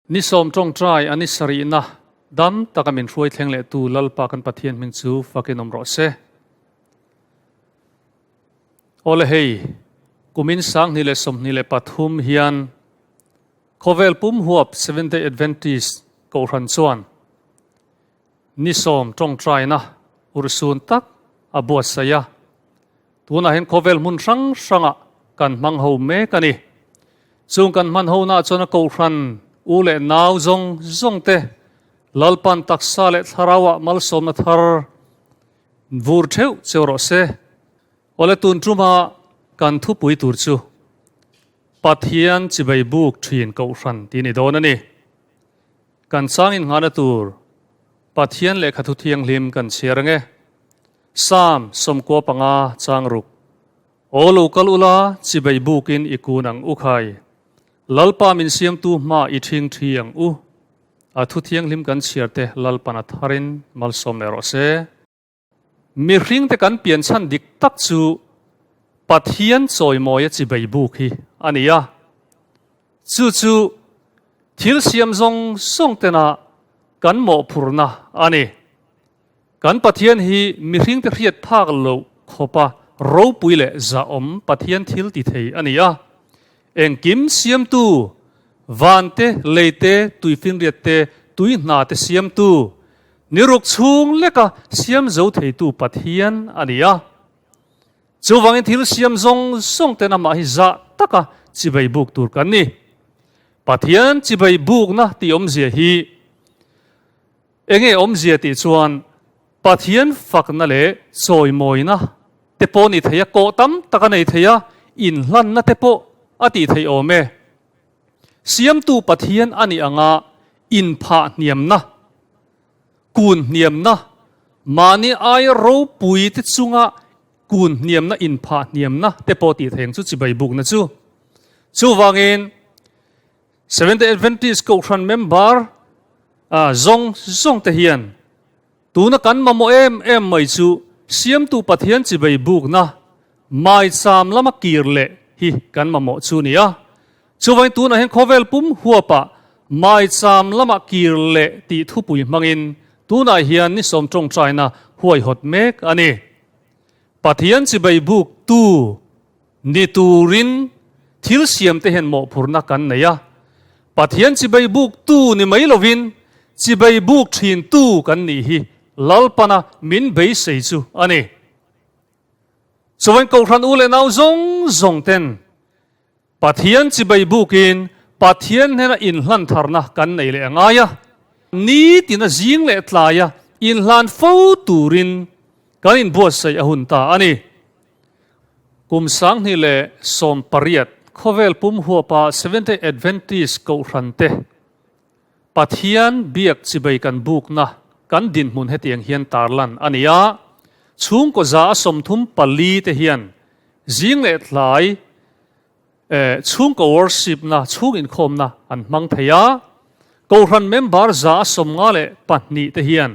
Ni sawm tawngtai a ni sarihna dam taka min hruai thleng leh tu Lalpa kan Pathian hming chu fakin awm rawh se. Awle hei, kumin 2023 hian khawvel pum huap Seventh Day Adventist Kohhran chuan ni sawm tawngtaina urhsun tak a buatsaih a. Tunah hian khawvel hmun hrang hrangah kan hmang ho mek a ni. Chung kan hman hona chuan a kohhran u leh nau zawng zawng te Lalpan taksa leh thlarauah malsawmna thar vur theuh cheu rawh se. Awle tun tuma kan thupui tur chu Pathian chibai buk thin kohhran tih ni dawn a ni. Kan changin nghahna tur Pathian lehkha thu thianghlim kan chhiar ange. Psalm 95 chang ruk. Aw lo kal ula, chibai bukin i kun ang u khai. Lalpa min siamtu hma i ṭhing ṭhi ang u. A thu thianghlim kan chhiar te Lalpan a tharin malsawm leh rawh se. Mihring te kan pian chhan dik tak chu Pathian chawimawia chibai buk hi a ni a. Chu chu thil siam zawng zawng tena kan mawhphurhna a ni. Kan Pathian hi mihringte hriat phak loh khawpa ropui leh zahawm Pathian thil ti thei a ni a. Engkim siamtu, van te, lei te, tuifinriat te, tui hna te siamtu, niruk chhung leka siam zo theitu Pathian a ni a. Chuvangin thil siam zawng zawng ten amah hi zah taka chibai buk tur kan ni. Pathian chibai bukna tih awmzia hi Enge awmzia tih chuan Pathian fakna leh chawimawina te pawh ni thei a, kawh tam tak a nei thei a, inhlanna te pawh a tih theih awm e. Siamtu Pathian a nih anga inphah hniamna, kun hniamna, mahni aia ropui te chunga kun hniamna, inphah hniamna te pawh tih theih ang chu chibai bukna chu. Chuvangin Seventh-day Adventist Kohhran member zawng zawng te hian tuna kan mamawh em em mai chu Siamtu Pathian chibai bukna maicham lama kir leh hi kan mamawh chu ni a. Chuvangin tunah hian khawvel pum huapah maicham lama kir leh tih thupui hmangin tunah hian ni sawm tawngtaina huaihawt mek a ni. Pathian chibai buktu Ni turin thil siamte hian mawhphurhna kan nei a, Pathian chibai buktu ni mai lovin chibai buk thintu kan nih hi Lalpana min beisei chu a ni. Chuvain Kohhran u leh nau zawng zawng ten Pathian chibai bukin Pathian hnena inhlan tharna kan nei leh a ngai a, nitina zing leh tlaia inhlan fo turin kan inbuatsaih a hun ta a ni. Kum 2018 khawvel pum huapa Seventh-day Adventist Kohhran te Pathian biak chibai kan bukna kan dinhmun hetiang hian tarlan a ni a, chhungkaw 34 te hian zing leh tlai chhungkaw worship na chhung inkhawmna an hmang thei a, Kohhran member 54 te hian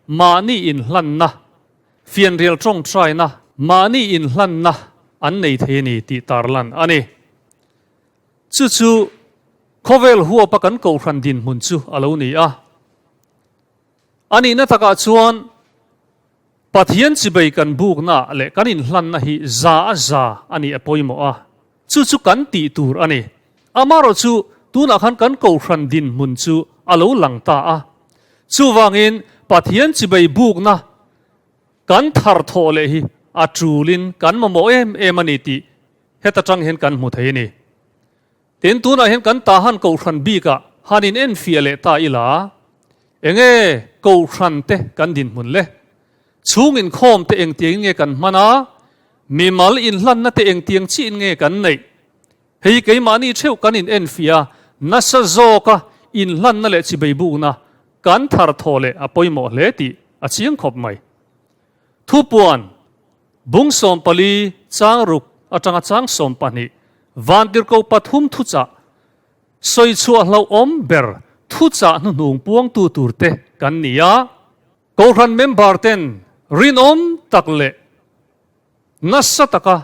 mahni inhlanna Fianrial tawngtaina mahni inhlanna an nei thei a ni tih tarlan a ni. Chu chu khawvel huapa kan kohhran dinhmun chu a lo ni a. A nihna takah chuan Pathian chibai kan bukna leh kan inhlanna hi za a za a nih a pawimawh a, chu chu kan tih tur a ni. Amaherawh chu tunah khan kan kohhran dinhmun chu a lo lang ta a. Chuvangin Pathian chibai bukna kan thar thawh leh hi a tulin kan mamawh em em a ni tih heta tang hian kan hmu thei a ni. Tin, tunah hian kan Tahan Kohhran bikah han in enfiah leh ta ila, enge Kohhran te kan dinhmun le? Chhung inkhawm te engtiangin nge kan hman a? Mimal inhlanna te engtiang chiin nge kan neih? Hei keimahni theuh kan in enfiah a, nasa zawka inhlanna leh chibeibukna kan thar thawh leh a pawimawh hle tih a chiang khawp mai. Thupuan, Bung 14 chang ruk atanga chang 12 Vantirhko pathum thuchah sawi chhuah hlauhawm ber thuchah hnuhnung puangtu turte kan ni a. Kohhran member ten rinawm tak leh nasa taka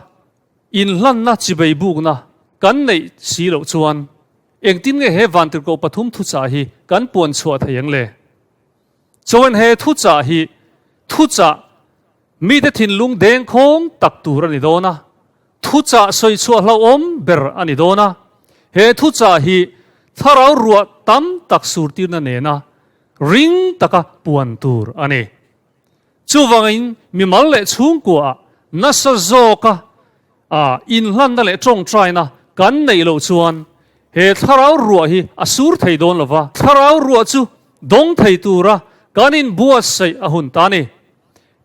inhlanna chibeibukna kan neih si loh chuan. Engtin nge he vantirhkoh pathum thuchah hi kan puan chhuah thei ang le? Chuan he thuchah hi thuchah mite thinlung dengkhawng tak tur a ni dawn a, thuchah sawi chhuah hlauhawm ber a ni dawn a. He thuchah hi thlarau ruah tam tak surtirna nena ring taka puan tur a ni. Chuvangin mimal leh chhungkuaah nasa zawka inhlanna leh tawngtaina kan neih loh chuan he thlarau ruah hi a sur thei dawn lo va, thlarau ruah chu dawng thei tura kan inbuatsaih a hun ta a ni.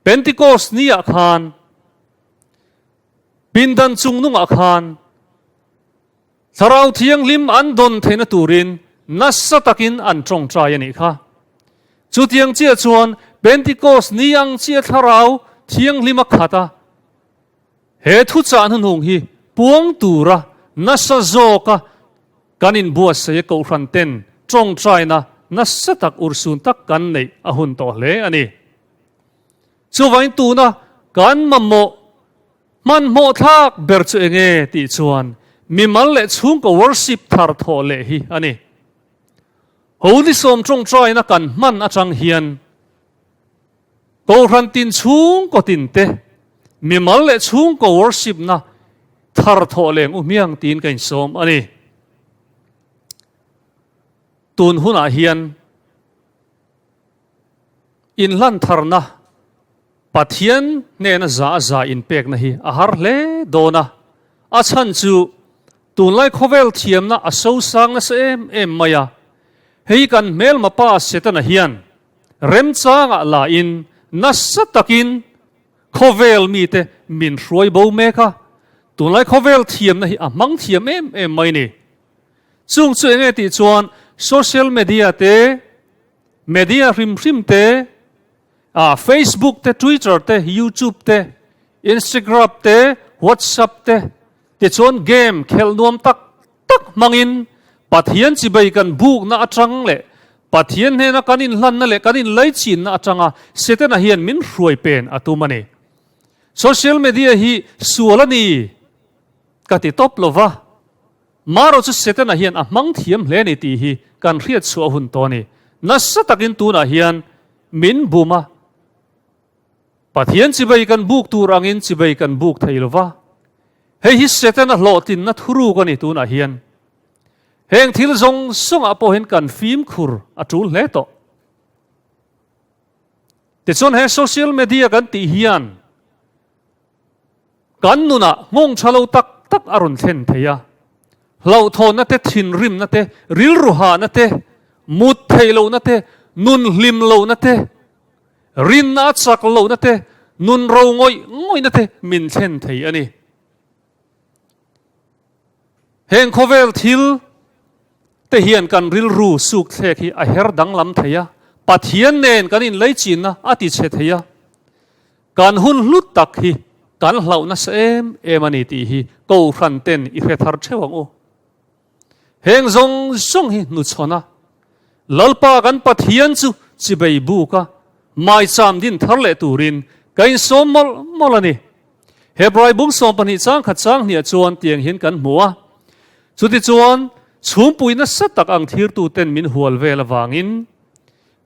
Pentecost niah khan pindan chungnungah khan Thlarau Thianghlim an dawn theihna turin nasa takin an tawngtai a nih kha. Chutiang chiah chuan Pentecost ni ang chiah Thlarau Thianghlim a khat a, he thuchah hnuhnung hi puang tura nasa zawka kan inbuatsaih a kohhran ten tawngtaina nasa tak urhsun tak kan neih a hun tawh hle a ni. Chuvangin tuna kan mamawh Hmanhmawh thlak ber chu enge tih chuan mimal leh chhungkaw worship thar thawh leh hi a ni. Holy Sawm tawngtaina kan hman atang hian Kohhran tin chhungkaw tin te mimal leh chhungkaw worship na thar thawh leng u hmiang tiin ka insawm a ni. Tun hunah hian inhlan tharna Pathian hnena za a za inpekna hi a har hle dawn a, a chhan chu tunlai khawvel thiamna a sosang nasa em em mai a, hei kan hmelma pa Setana hian remchangah la in nasa takin khawvel mite min hruai bo mek a, tunlai khawvel thiamna hi a hmang thiam em em mai ni. Chung chu enge tih chuan social media te, media hrim hrim te, A Facebook te, Twitter te, YouTube te, Instagrap te, WhatsApp te, tichuan game khelh nuam tak tak hmangin Pathian chibei kan bukna atang leh Pathian hnena kan inhlanna leh kan inlaichinna atanga Setana hian min hruai pen a tum a ni. Social media hi sual a ni ka ti tawp lo va, marawh chu Setana hian a hmang thiam hle a ni tih hi kan hriat chhuah hun tawh a ni. Nasa takin tunah hian Min bum a, Pathian chibei kan buk tur angin chibei kan buk thei lo va. Hei hi Setana hlawhtlinna thuruk a ni tunah hian. Heng thil zawng zawngah pawh hian kan fimkhur a tul hle tawh. Tichuan he social media kan tih hian Kan nunah nghawng tha lo tak tak a rawn thlen thei a, hlauhthawnna te, thinrimna te, rilru hahna te, mut theih lohna te, nun hlim lohna te, rinna a chak lohna te, nun ro ngawih ngawihna te min thlen thei a ni. Heng khawvel thil te hian kan rilru suk thlek hi a her danglam thei a, Pathian nen kan inleichinna a ti chhe thei a. Kan hun hlut tak hi kan hlauh nasa em em a ni tih hi Kohhran ten i hre thar theuh ang u. Heng zawng zawng hi hnuchhawn a, Lalpa kan Pathian chu chibei buk a, maicham din thar leh turin ka insawm mawlh mawlh a ni. Hebrai bung 12 chang khat chang hniah chuan tiang hian kan hmu a, Chutichuan chhumpui nasa tak ang thirtuten min hual vel avangin,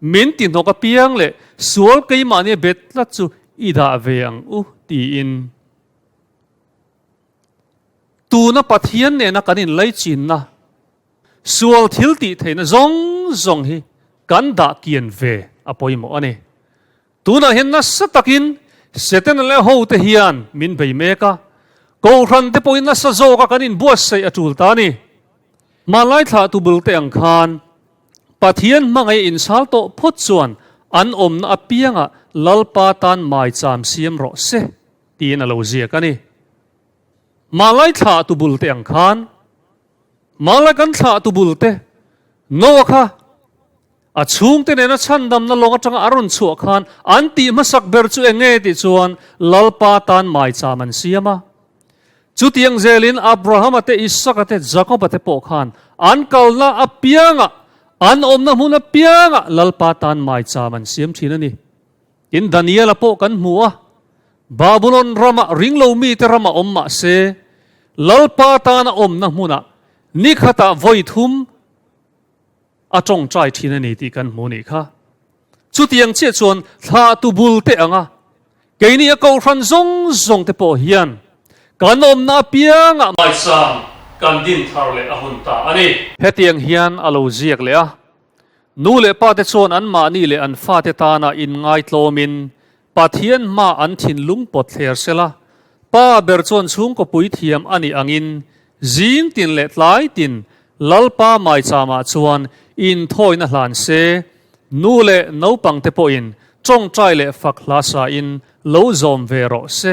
Min ti hnawk apiang leh sual keimahnia bet tlat chu i dah ve ang u tiin tuna Pathian nena kan inlaichinna sual thil tih theihna zawng zawng hi kan dah kian ve a pawimawh a ni. Tunah hian nasa takin Setana leh hote hian min bei mek a, Kohhran te pawhin nasa zawka kan inbuatsaih a tul ta a ni. Hmanlai thlahtu bulte ang khan Pathian hmangaih insal tawh phawt chuan an awmna apiangah Lalpa tan maicham siam rawh se tiin a lo ziak a ni. Hmanlai thlahtu bulte ang khan Hmanlai kan thlahtu bulte Noah kha a chhungte nena chhandamna lawng atanga a rawn chhuah khan an tih hmasak ber chu eng nge tih chuan Lalpa tan maicham an siam a. Chutiang zelin Abrahama te, Isaka te, Jakoba te pawh khan an kalna apiangah, an awmna hmun apiangah Lalpa tan maicham an siam thin a ni. Tin, Daniela pawh kan hmu a, Babulon rama ringlo mite rama awm mah se, Lalpa tana awmna hmunah. Ni khatah vawi thum a tawngtai thin a ni tih kan hmu nih kha. Chutiang chiah chuan thlahtu bul te anga keini a kohhran zawng zawng te pawh hian kan awmna apiangah maicham kan din thar leh a hun ta a ni. Hetiang hian a lo ziak leh a, Nu leh pa te chuan anmahni leh an fate tana inngaitlawmin Pathian hma an thinlung pawt thler sela, pa ber chuan chhungkaw puithiam a nih angin zing tin leh tlai tin Lalpa maicham-ah chuan inthawina hlan se, nu leh naupangte pawhin tawngtai leh fak hla sain lo zawm ve rawh se.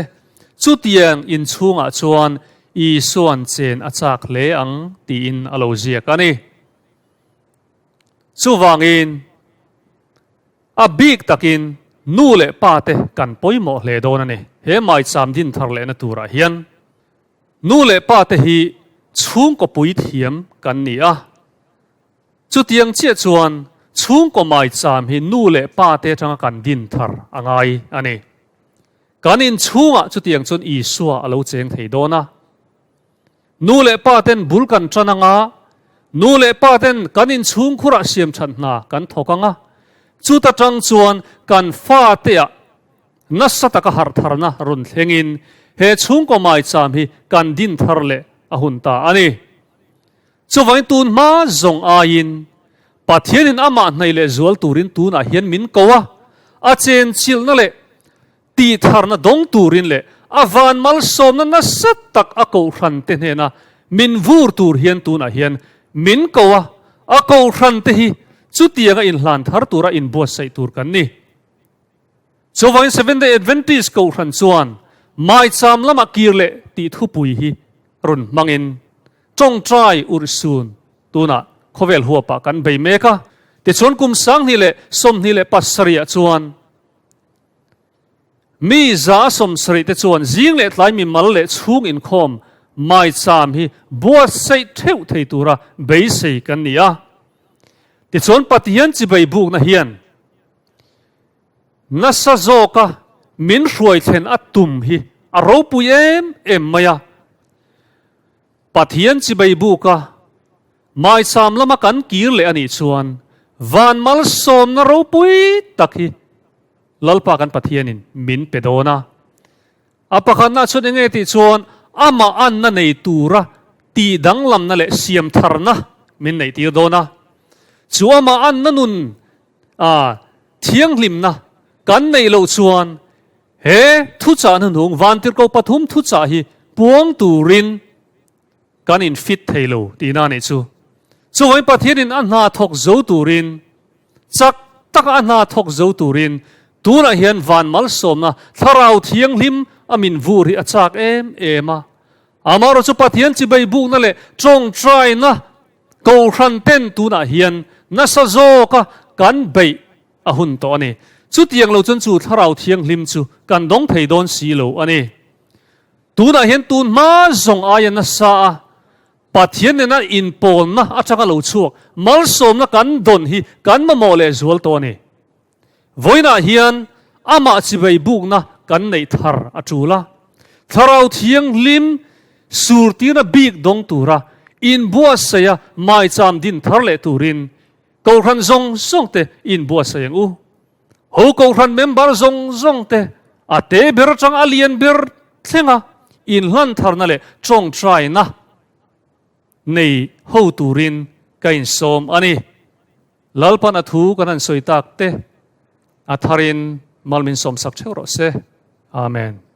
Chutiang inchhungah chuan Isua'n chen a chak hle ang tiin a lo ziak a ni. Chuvangin. A bik takin nu leh pa te kan pawimawh hle dawn a ni. He maicham din thar lehna turah hian nu leh pa te hi chhungkaw puithiam kan ni a. Chutiang chiah chuan chhungkaw maicham hi nu leh pa te atanga kan din thar a ngai a ni. Kan inchhungah chutiang chuan Isua a lo cheng thei dawn a. Nu leh pa ten bul kan tan anga, nu leh pa ten kan inchhungkhurah siamthat hna kan thawk anga, chuta tang chuan kan fateah nasa taka harhtharna rawn thlengin he chhungkaw maicham hi kan din thar leh a hun ta a ni. Chuvangin tun hma zawng aiin Pathianin amah hnaih leh zual turin tunah hian min ko a, a chenchilhna leh Tihtharna dawng turin leh a van malsawmna nasa tak a kohhrante hnena min vur tur hian tunah hian min ko a, a kohhrante hi chutianga inhlan thar tura inbuatsaih tur kan ni. Chuvangin Seventh-day Adventist kohhran chuan maicham lamah kir leh tih thupui hi rawn hmangin tawngtai urhsun tunah khawvel huapah kan bei mek a. Tichuan kum 2027 ah chuan Mi 170 te chuan zing leh tlai mi mal leh chhung inkhawm maicham hi buatsaih theuh thei tura beisei kan ni a. Tichuan Pathian chibai bukna hian nasa zawka min hruai thlen a tum hi a ropui em em mai a. Pathian chibai buka maicham lama kan kir leh a nih chuan van malsawmna ropui tak hi Lalpa kan Pathianin min pe dawn a. A pakhatna chuan enge tih chuan amah anna nei tura tih danglamna leh siam tharna min neih tir dawn a. Chu amah anna nun a thianghlimna kan neih loh chuan he thuchah hnuhnung Vantirhko pathum thuchah hi puang turin kan in fit thei lo tihna a nih chu. Chuvangin Pathianin a hna thawk zo turin, chak taka a hna thawk zo turin tunah hian van malsawmna Thlarau Thianghlim a min vur hi a chak em em a. Amaherawh chu Pathian chibai bukna leh tawngtaina kohhran ten tunah hian nasa zawka kan beih a hun tawh a ni. Chutiang lo chuan chu Thlarau Thianghlim chu kan dawng thei dawn si lo a ni. Tunah hian tun hma zawng aia nasa a Pathian nena inpawlna atanga lo chhuak malsawmna kan dawn hi kan mamawh leh zual tawh a ni. Vawiinah hian amah chibai bukna kan neih thar a tul a, Thlarau Thianghlim surtirna bik dawng tura inbuatsaih a maicham din thar leh turin Kohhran zawng zawng te inbuatsaih ang u. Ho Kohhran member zawng zawng te a te ber atang a lian ber thlenga inhlan tharna leh tawngtaina nei ho turin ka insawm a ni. Lalpan a thu kan han sawi tak te a tharin mal min sawmsak theuh rawh se. Amen.